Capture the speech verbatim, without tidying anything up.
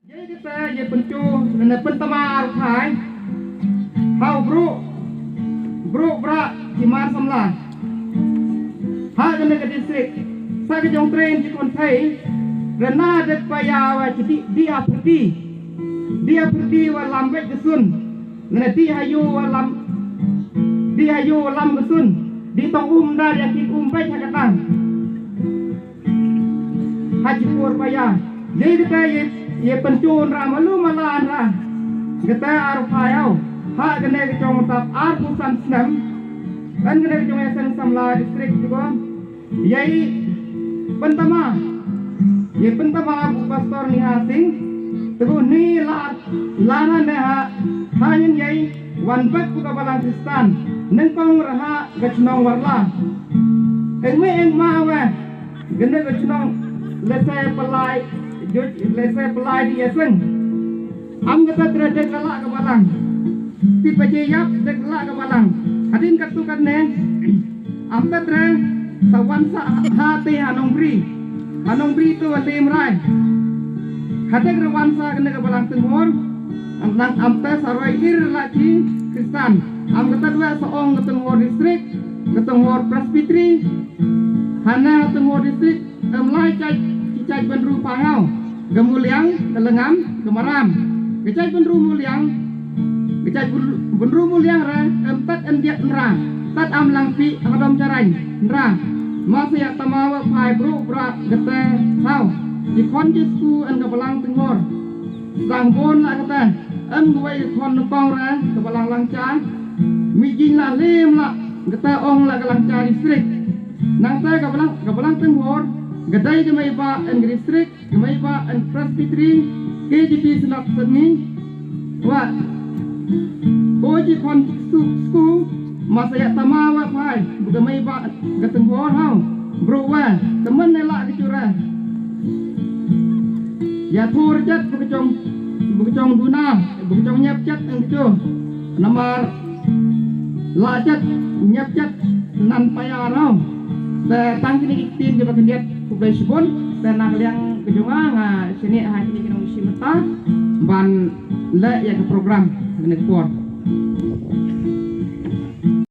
Ïa kata ïa pyntu ne pyntama arphaw ha u bru bru bra ki mar samla ha kane ka district. Sa ka jong train ki kynthei rena dek pa ïa wa ki di di apyrdi di apyrdi wa lam bej ka sun. Ngan dih ha ïew wa lam, dih ha ïew wa lam ka sun. Dih tong um da ïa ki um beit ha ka tang. Ha ki por pa ïa. Dih kata ïa, ïa pynchun ra malu mala an ra. Kata arphaw ïa. Ha kane ka jong tap arphew san snem. Kan kane ka jong ïa Seng Samla district tu ko. Ïa i pyntama. Ïa pyntama u pastor Niha Singh. Tegu ni la la na ne ha ha nyen ïa i wan bek ku ka balang Kristan. Nengkong raha ga chnong Warla. Eng me eng ma we. Gene ga chnong lese pelai juj lese pelai di ïa seng. Am kata tre dek la ka balang. Ti pa je ïap dek la ka balang. Hadin katu kan ne. Am kata tre sa wan sa ha te ha nong bri. Ha nong bri tu ha lim rai. Hadek re wan sa kene ka balang Tynghor. Am nang am te sa roi ir la ki Kristan. Am kata dua sa ong ka Tynghor district, ka Tynghor Presbytery. Hana Tynghor district. Em lai chaj ki chaj bynru pa hau. Ga Muliang, ga Lengam, ga Maram. Ga chaj bynru Muliang. Ga chaj bynru Muliang re em tat en diat nra. Tat am lang pi hadom charain nra. Masa ïa tama wa phai bru bra gete hau. Ki khon ki sku en ga balang Tynghor. Sang bon la gete. Em ga wai ki khon nukong re ga balang Langcha. Mi jing la lem la gete ong la ga Langcha district. Nangta ga balang ga balang Tynghor ga dai ga mai ba en ga district. Kmei ba en Presbytery K J P Synod Sydney. Wa ko ji khon suk sku masa ïa tama wa phai bu kmei ba ga Tynghor hau bru wa temen ne la ka jura. Ïa thur jat bu kjong bu kjong duna bu kjong nyap jat en kjong. Namar la jat nyap jat nan paya rau. Te tang kini ki tin ki ba khyndiat. Khublei shibun, te na ka liang ka jong nga, nga shane ha kine ki nongshim mynta ban leh ïa ka program ha kane ka por.